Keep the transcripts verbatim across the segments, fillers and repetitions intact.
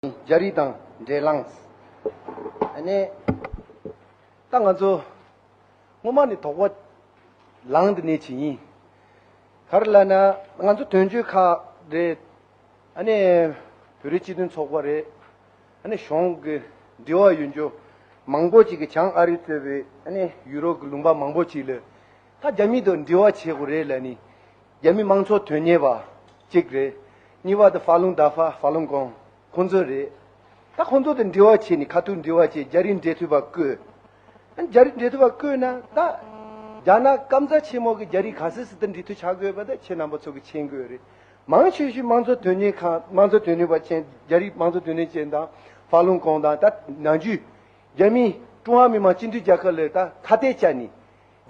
རྒྱ་རིགས་དང་འབྲེལ་ལངས། ཨ་ནི་ད་ང་ཚོ་སྔོན་མ་ནས་དོགས་པ་ལངས་དེ་ནས་ཅི་ཡིན། ག་རེ་ལབ་ན་ང་ཚོ་དོན་གཅོད་ཁག་རེད། ཨ་ནི་བོད་རིགས་སྤྱི་མཐུན་ཚོགས་པ་རེད། ཨ་ནི་གཞུང་གི་འབྲེལ་བ་ཡོད་འཇོག་མང་པོ་ཅིག་གི་བྱང་ཨ་རི་གཙོས་པའི་ཨ་ནི་ཡུ་རོབ་ཀྱི་ལུང་པ་མང་པོ་ཅིག་ལ་ད་རྒྱ་མི་དང་འབྲེལ་བ་བྱེད་དགོས་རེད་ལབ་ནི། རྒྱ་མི་དམངས་གཙོ་དོན་གཉེར་བ་གཅིག་རེད། གཉིས་པ་དེ་ཧྥ་ལུང་ཏཱ་ཧྥ་ཧྥ་ལུང་ཀོང་ཁོང་ཚོ་རེད། ད་ཁོང་ཚོ་དང་འབྲེལ་བ་བྱས་ནས་ཁ་ཐུག་འབྲེལ་བ་བྱས་རྒྱ་རིགས་འབྲེལ་མཐུད་པ་བསྐོས། ཨ་ནི་རྒྱ་རིགས་འབྲེལ་མཐུད་པ་བསྐོས་ན་ད་རྒྱ་ནག་སྐམ་ས་ཆེན་མོ་གི་རྒྱ་རིགས་ག་སྲིད་སྲིད་དུ་འབྲེལ་མཐུད་བྱ་དགོས་པ་ད་ཁྱེད་རྣམ་པ་ཚོ་གི་མཁྱེན་དགོས་རེད། མང་ཆེ་ཤོས་དམངས་གཙོ་དོན་གཉེར་ཁང་དམངས་གཙོ་དོན་གཉེར་བ་ཅན་རྒྱ་རིགས་དམངས་གཙོ་དོན་གཉེར་ཅན་དང་ཧྥ་ལུང་ཀོང་དང་ད་ནང་རྒྱུད་རྒྱ་མི་ཀྲུང་ཧྭ་མི་དམངས་སྤྱི་མཐུན་རྒྱལ་ཁབ་ལ་ད་ཁ་གཏད་བཅག་ནས།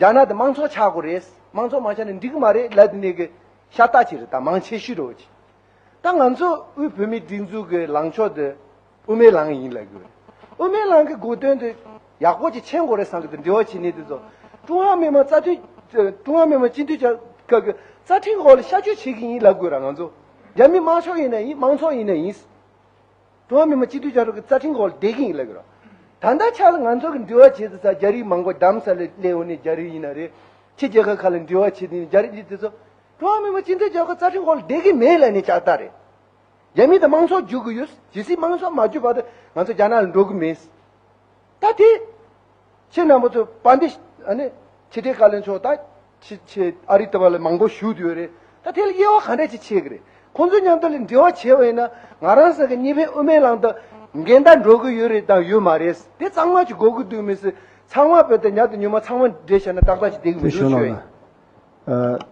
རྒྱ་ནག་དེ་དམངས་གཙོ་ཆགས་དགོས་རེད། དམངས་གཙོ་མ་ཆགས་ན་འགྲིག་གི་མ་རེད་ལབ་དེ་ནས་གི་ཤ་སྟག་ཅིག་རེད། ད་མང་ཆེ་ཤོས་རེད་ཅིག་ད་ང་ཚོ་དབུས་བོད་མིའི་སྒྲིག་འཛུགས་ཀྱི་ལངས་ཕྱོགས་དེ་དབུ་མའི་ལམ་ཡིན་ལབ་དགོས་རེད། དབུ་མའི་ལམ་གྱི་དགོས་དོན་དེ་ཡག་པོ་ཅིག་མཁྱེན་དགོས་རེད་བསམ་གི་འདུག་འབྲེལ་བ་བྱེད་ནས་དེ་ཚོ་ཀྲུང་ཧྭ་མི་དམངས་རྩ་མཐུན་ཀྲུང་ཧྭ་མི་དམངས་སྤྱི་མཐུན་རྒྱལ་ཁབ་ཀྱི་རྩ་ཁྲིམས་འོག་ལ་བསྐྱར་བཅོས་བྱེད་ཀྱི་ཡིན་ལབ་དགོས་ར། ང་ཚོ་རྒྱ་མི་དམར་ཤོག་ཡིན་ན་ཡིན། དམངས་གཙོ་ཡིན་ན་ཡིན། ཀྲུང་ཧྭ་མི་དམངས་སྤྱི་མཐུན་རྒྱལ་ཁབ་ཀྱི་རྩ་ཁྲིམས་འོག་ལ་བསྡད་ཀྱི་ཡིན་ལབ་ཀྱི་རེད། ད་ལྟ་ཆ་ལ་ང་ཚོ་གི་འབྲེལ་བ་བྱེད་དུས་ས་རྒྱ་རིགས་མང་པོ་རྡ་རམ་ས་ལ་སླེབས་འོང་ནས་རྒྱ་རིགས་ཡིན་ན་རེད། ཕྱི་རྒྱལ་ཁབ་ཁག་ལ་འབྲེལ་བ་བྱེད་དུས་རྒྱ་རིགས་འདི་དེ་ཚོ་ཀྲུང་ཧྭ་མི་དམངས་སྤྱི་མཐུན་རྒྱལ་ཁབ་རྩ་ཁྲིམས་འོག་ལ་བསྡད་ཀྱི་མེད་ལབ་ནས་ལྕགས་རྟགས་རེད། རྒྱ་མི་དང་དམངས་གཙོ་རྒྱུག་གི་ཡོད། ཇི་སྲིད་དམངས་གཙོ་མ་བརྒྱུད་བར་དུ་ང་ཚོ་རྒྱ་ནག་ལ་འགྲོ་གི་མེད། ད་དེ། ཁྱེད་རྣམ་པ་ཚོ་དཔལ་ལྡན་ཨ་ནི་ཕྱི་དྲིལ་བཀའ་བློན་མཆོག་ད་ཕྱི་ཕྱི་ཨ་རི་ལྟ་བ་ལ་མང་པོ་བཞུགས་བསྡད་ཡོད་རེད། ད་དེ་ལ་དབྱེ་བ་ག་འདྲ་ཅིག་ཕྱེ་གི་རེད། ཁོང་ཚོ་མཉམ་དུ་ལ་འབྲེལ་བ་བྱས་པ་ཡིན་ན་ང་རང་ཚོ་གི་གཉིས་ཕན་དབུ་མའི་ལམ་དུ་འགལ་ཟླ་འགྲོ་གི་ཡོད་རེད་དང་ཡོད་མ་རེད། དེ་ཚང་མ་ཅིག་གོ་གི་འདུག་མི་སྲིད། ཚང་མ་བོད་དུ་ཉག་དུ་ཉུང་མ་ཚང་མ་འདྲེས་བྱས་ན་ཏག་ཏག་ཅིག་བསྡད་གི་མི་འདུག་ཞུ་ཡིན།